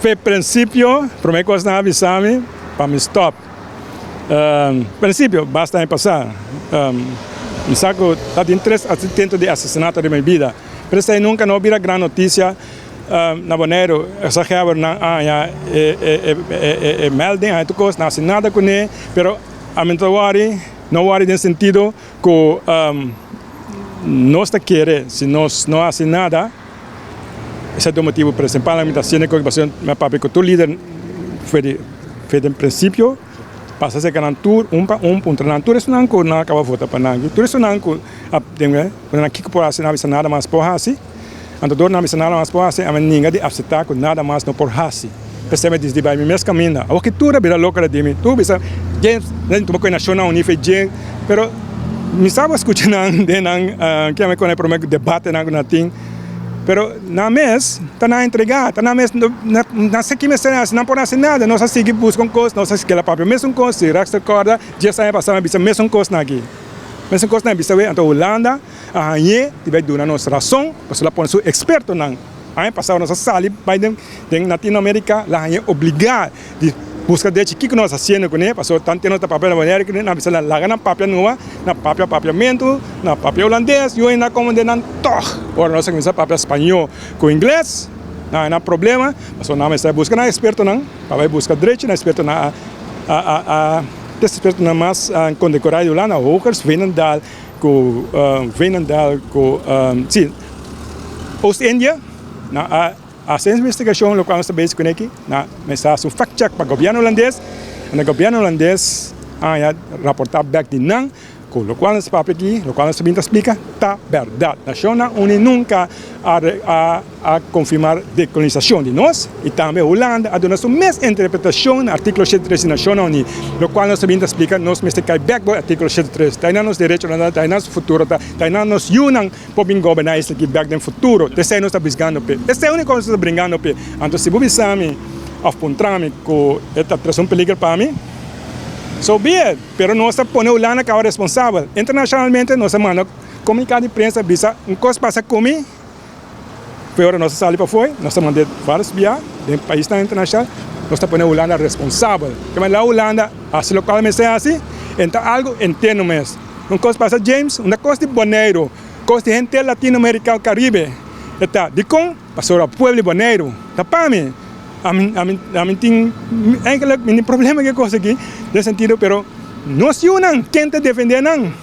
Fe prinsipio, promé kos nan a bisa mi pa mi stòp. Prinsipio, basta aña pasá. Mi sa ku ta tin tres intento di asesinato den mi bida, pero esei nunka no bira gran notisia na Boneiru. Gezaghèbernan a haña e melding, a haña tur kos, nan a hasi nada kuné, pero ami no ta wòri, no wòri den sentido ku nos ta kere si nos no hasi nada. Esei ta un motibu prinsipal mi ta hasiendo e kos mi a papia ku tur lider for di for den prinsipio pasa serka nan tur un pa un puntra nan tur esunnan ku nan a kaba vota pa nan tur esunnan ku a puntra nan kiko por hasi nan a bisa nada mas por hasi anto dor nan a bisa nada mas por hasi ami a ninga di asepta ku nada mas no por hasi p'esei mi a disidi bai mi mes kaminda awor ki tur a bira loko di mi tur bisa James nan tuma ku e nashonnan uní fe James pero mi sa bo a skucha nan den nan kiami kono e prome debatenan ku nan tin. Pero nan mes ta nan entregá, ta nan mes nan sa ki mester hasi, nan por hasi nada. Nos a sigui buska un kos, nos a keda papia mesun kos. Si Rex ta kòrda, dies aña pasá mi a bisa mesun kosnan aki. Mesun kosnan a bisa wei, anto Hulanda a hañ'é di bai duna nos rason, pasobra el a pone su ekspertonan. Aña pasá nos a sali bai den den Latinoamérika, el a hañ'é obligá di buska derecho kiko nos hasiendo kuné, pasobra tantu nos ta papia na Boneiru, nan a bisa laga nan papia numa, nan papia papiamentu. Na papia hulandes yu ainda komende nan tog. Ora nos a kuminsá papia spañó ku ingles, nan a haña problema, pasobra nan mester a buska nan ekspertonan pa bai buska drechi. Nan ekspertonan a a a e ekspertonan mas kondekorá di Hulanda, Hogers, Veenendaal ku Veenendaal ku si Oost-Indië. Nan a hasi e investigashon lokual nos ta bezig kuné aki. Nan mester hasi un fact check pa gobièrnu hulandes, en e gobièrnu hulandes a haña raportá bèk di nan. Ku lokual nos papia aki, lokual nos ta bin ta splika, ta bèrdat. Nashonnan Uní nunka a a konfirmá dekolonisashon di nos i tambe Hulanda a duna su mes interpretashon na artíkulo 73 di Nashonnan Uní. Lokual nos ta bin ta splika, nos mester kai bèk bo artíkulo 73. Ta einan nos derechonan ta, ta einan nos futuro ta, ta einan nos yunan por bin goberná esaki aki bèk den futuro. Ta esei nos ta brisgando p'e. Esei úniko nos ta bringando p'e. Anto si bo bisa mi òf puntra mi ku e ta trese un peliger pa mi, so be it. Pero nos ta pone Hulanda kaba responsabel. Internacionalmente nos a manda comunicado di prensa bisa un cos pasa cu mi, fe ora nos a sali pafoi, nos a manda varios bia den paisnan internacional, nos ta pone Hulanda responsabel. Ke manera Hulanda haci locual mester haci, e ta algo interno mes. Un cos pasa James, una cos di Boneiru, cos di henter Latino America o Caribe, e ta dicon? Pasobra pueblo di Boneiru ta pa mi. Ami, ami, ami tin eigenlijk mi tin problema ku e kos aki den sentido, pero nos yunan, ken ta defendé nan?